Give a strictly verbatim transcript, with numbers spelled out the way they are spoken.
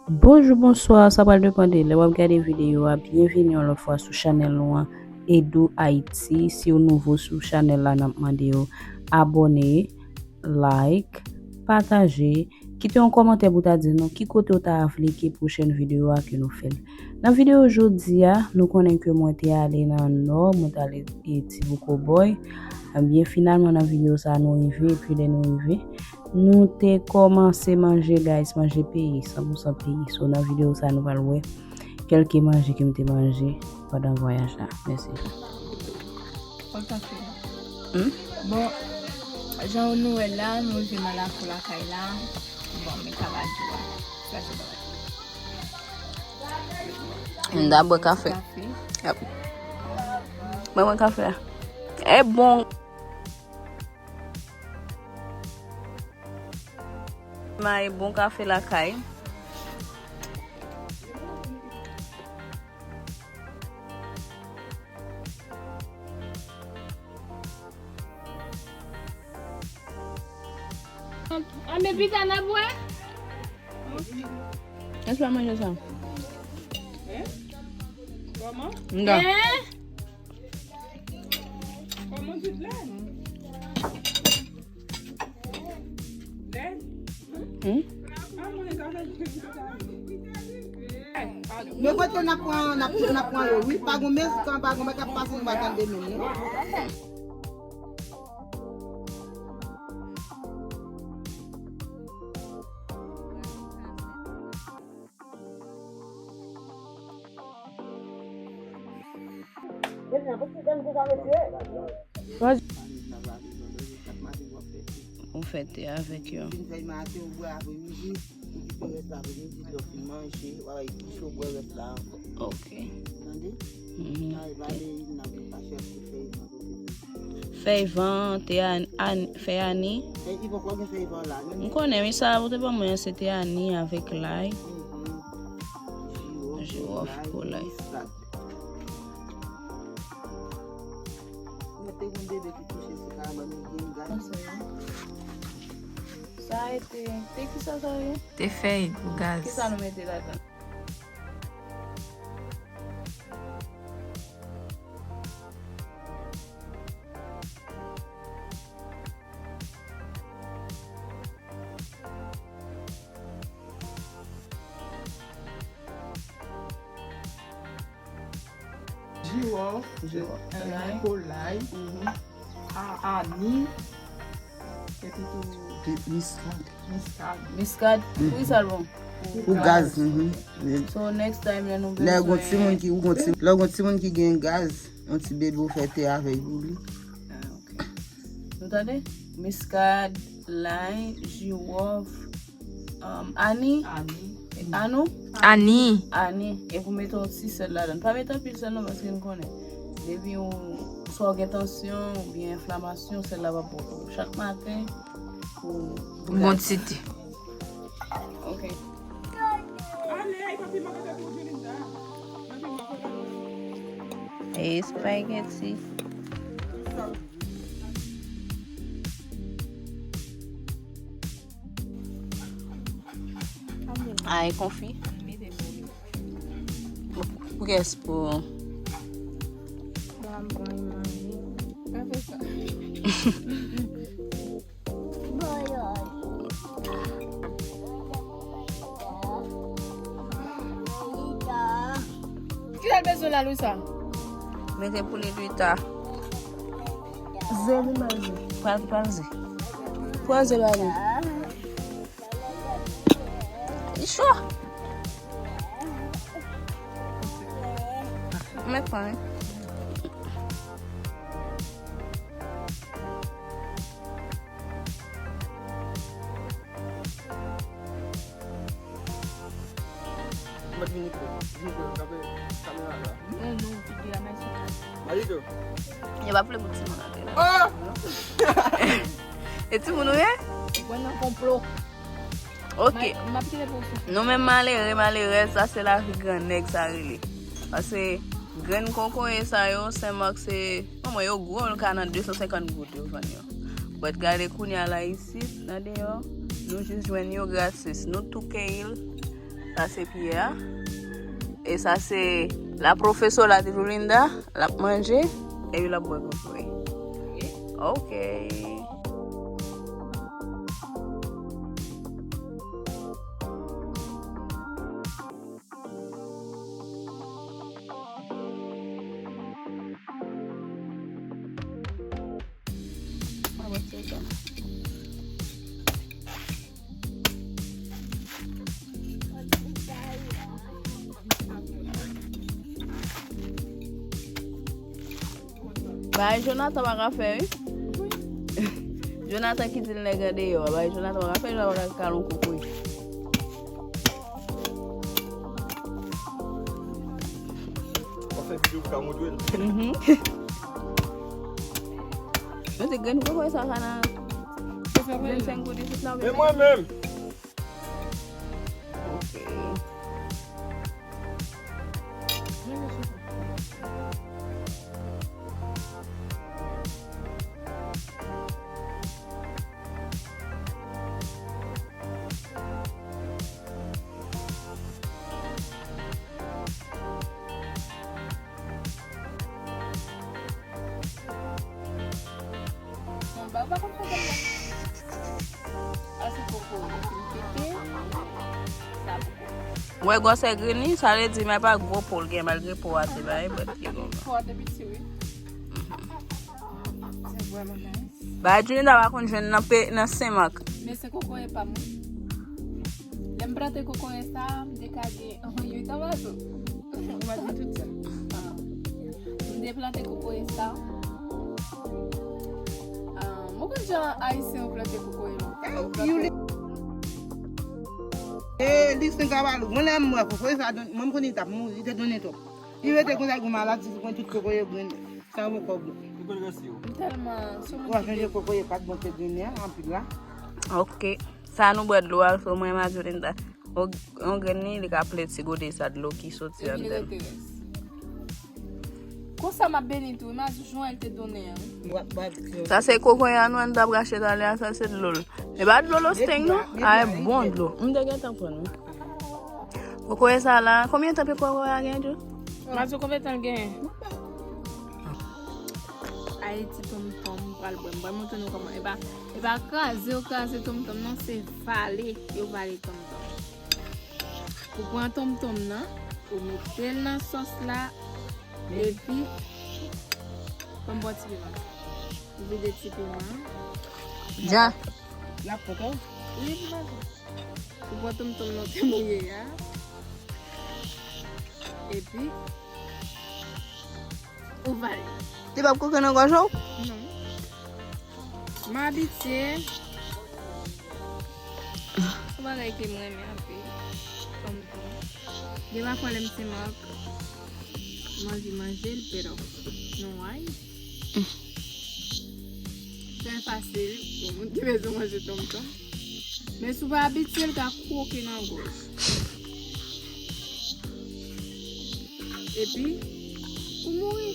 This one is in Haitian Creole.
Bonjou, bonswa, sa pral depann de lè w ap gade videyo a. Byenveni yon lòt fwa sou chanèl nou an, Edou Haïti. Si w nouvo sou chanèl la, n ap mande w abòne, like, pataje, kite yon kòmantè pou ta di nou ki kote w ta vle ke pwochèn videyo a ke nou fè l. Nan videyo jodi a, nou konnen ke mwen te ale nan Nò, mwen te ale e Ti Bouko Bòy. Ebyen, finalman, nan videyo sa a, nou rive, epi lè nou rive, nou te kòmanse manje, guys, manje peyi, san pou san peyi. So, nan videyo sa a, nou pral wè kèlke manje ke m te manje pandan vwayaj la. Mèsi. Kòl kafe. Hmm? Bon, jan nou wè la, nou rive nan lakou lakay la. Bon, men kabadyou a. Sa se bagay. M ta bwè kafe. Kafe. Yep. Mwen, mwen kafe a. E bon. May bon kafe lakay. Ann, men pita n ap bwè. Èske w manje sa? Kòman? Nda. Kòman ti lè? Lè? Hmm? Men kote n ap pran, n ap, n ap pran yo, wi. Pa gon mezkan, pa gon bagay k ap pase, nou pa tande menm, non. Ou fè te avèk yo. Fin fèy maten, ou bwè apremidi, ou kite rès la apremidi, lè w fin manje, w a bay kouche, w bwè rès la ankò. Ok. Tande? Mhm. Sa e vale, n ap pa chèche fèy. Fèy van, te an, an, fèy ani. E, li poko gen fèy van la, non? M konnen, men sa ou te ban mwen an, se te ani avèk lay. Mhm. Jiwòf, jiwòf, lay, kolay. Miskad. Mwen te gon bebe ki kouche sou kabann, li gen gaz. Sa e te, te ki sa sa ye? Te fèy pou gaz. Ki sa nou mete ladan? Jiwòf, jiwòf, lay, kolay, a, ani, epi tou miskad. Miskad. Miskad, pou ki sa l bon? Pou gaz, mhm. So, next time, lè nou bezwen. Lè gon timoun ki, ou gon ti, lè gon timoun ki gen gaz, yon ti bebe ou fè te avèk pou li. Ah, ok. Nou tande? Miskad, lay, jiwòf, um, ani. Ani. Anou? Ani. Ani. Epi w mete yon ti sèl ladan. Pa mete anpil sèl non, paske n konnen. Depi w, swa w gen tansyon oubyen enflamasyon, sèl la p ap bon pou ou. Chak maten, pou, pou gaz. Bon ti te. Ok. Espageti. Ay, konfi. Pou kès pou. Ki sa l bezwen la, Louisa? Mete pou li pita. Ze li manje. Pral, pral ze. Pran ze ba li. Li cho. Mèt pran, wi. Mwen vini pou, vini pou, kamera la. Non, non, figi a, mèsi. Malito. Yo pa vle pou timoun antre la. Oh! E timoun ou ye? Mwen nan konplo. Ok. Ma-, m ap kite pou soufle. Nou menm malere, malerèz, sa se lavi gran nèg sa rele. Paske grenn kokoye sa yo, Senmak se, bon, mwen yo gwo, l ka nan de san senkant goud yo vann yo. But gade kounye a la isit, nan deyò, nou jis jwenn yo gratis. Nou touke l, Sa se Pierre. E sa se la profesora de Julinda. L ap manje. Epi l ap bwè kokoye. Ok. Bay Jonathan pa ka fè, wi. Jonathan ki di l nèg an deyò. Bay Jonathan pa ka fè, Jonathan pa ka kale yon kokoye. Ou fè videyo pou ka montre l. Mhm. Mwen te grenn kokoye sa ka nan vennsenk goud isit la. E mwen menm. Ok. Bon, ba, ou pa konn fè grann nan. Sa se koko, li fin pete. Sa pou koko. Ou wè gwosè grenn li, sa vle di men pa gwo po l gen, malgre po a te bay, but li gon. Po a te piti, wi. Se vrèman nice. Ba, Julinda pa konn jwenn nan pe, nan Senmak. Men se kokoye pa m, wi. Lè m plante kokoye sa, m te ka gen uit an bato. Ou pa di tout sa. Ah. M te plante kokoye sa. Ah, mwen konn jan Ayisyen yo plante kokoye lontan. Yo plante. E, li sen kabalou. Mwen lè m wè kokoye sa, mwen m konnen li t ap mouri, li te donnen twòp. Li rete konsa, li gon maladi, li pran tout kokoye grenn. Sa yo poko bon. M tèlman sou moun ki te. Ou a chanje kokoye pa t bon ke grenn li a, anpil la. Ok. Sa nou bwè dlo a, so mwen, Majolinda. Yon, yon grenn li, li ka plen ti gode sa dlo ki soti anndan l. Epi li rete rès. Konsa m ap beni tou, wi, Mazi, jan l te donnen an, wi. Sa se kokoye an nou, an t ap rache talè a, sa se dlo l. E pa dlo Losteng, non? A, e bon dlo. M te gentan pran, wi. Kokoye sa la, konbyen tan pe kokoye a gen, Djou? Mazi, konbyen tan l genyen? Ayiti tonmtonm pral bwè. M pral montre nou kòman. E pa, e pa kraze yo kraze tonmtonm, non, se vale yo vale tonmtonm. Ou pran tonmtonm nan, ou mete l nan sòs la, epi, ban m ba w ti piman. Ou vide ti piman. Ja. L ap poto? Wi, piman. Ou pran tonmtonm nan te mouye a. Epi, ou vale. Li p ap koke nan gòj ou? Non. M abitye. Yon bagay ke m renmen anpil. Tonmtonm. Gen pafwa lè m se Mak, m anvi manje l, pero nou ay. Trè fasil pou moun ki bezwen manje tonmtonm. Men si w pa abitye, l ka kwoke nan gòj. Epi, ou mouri.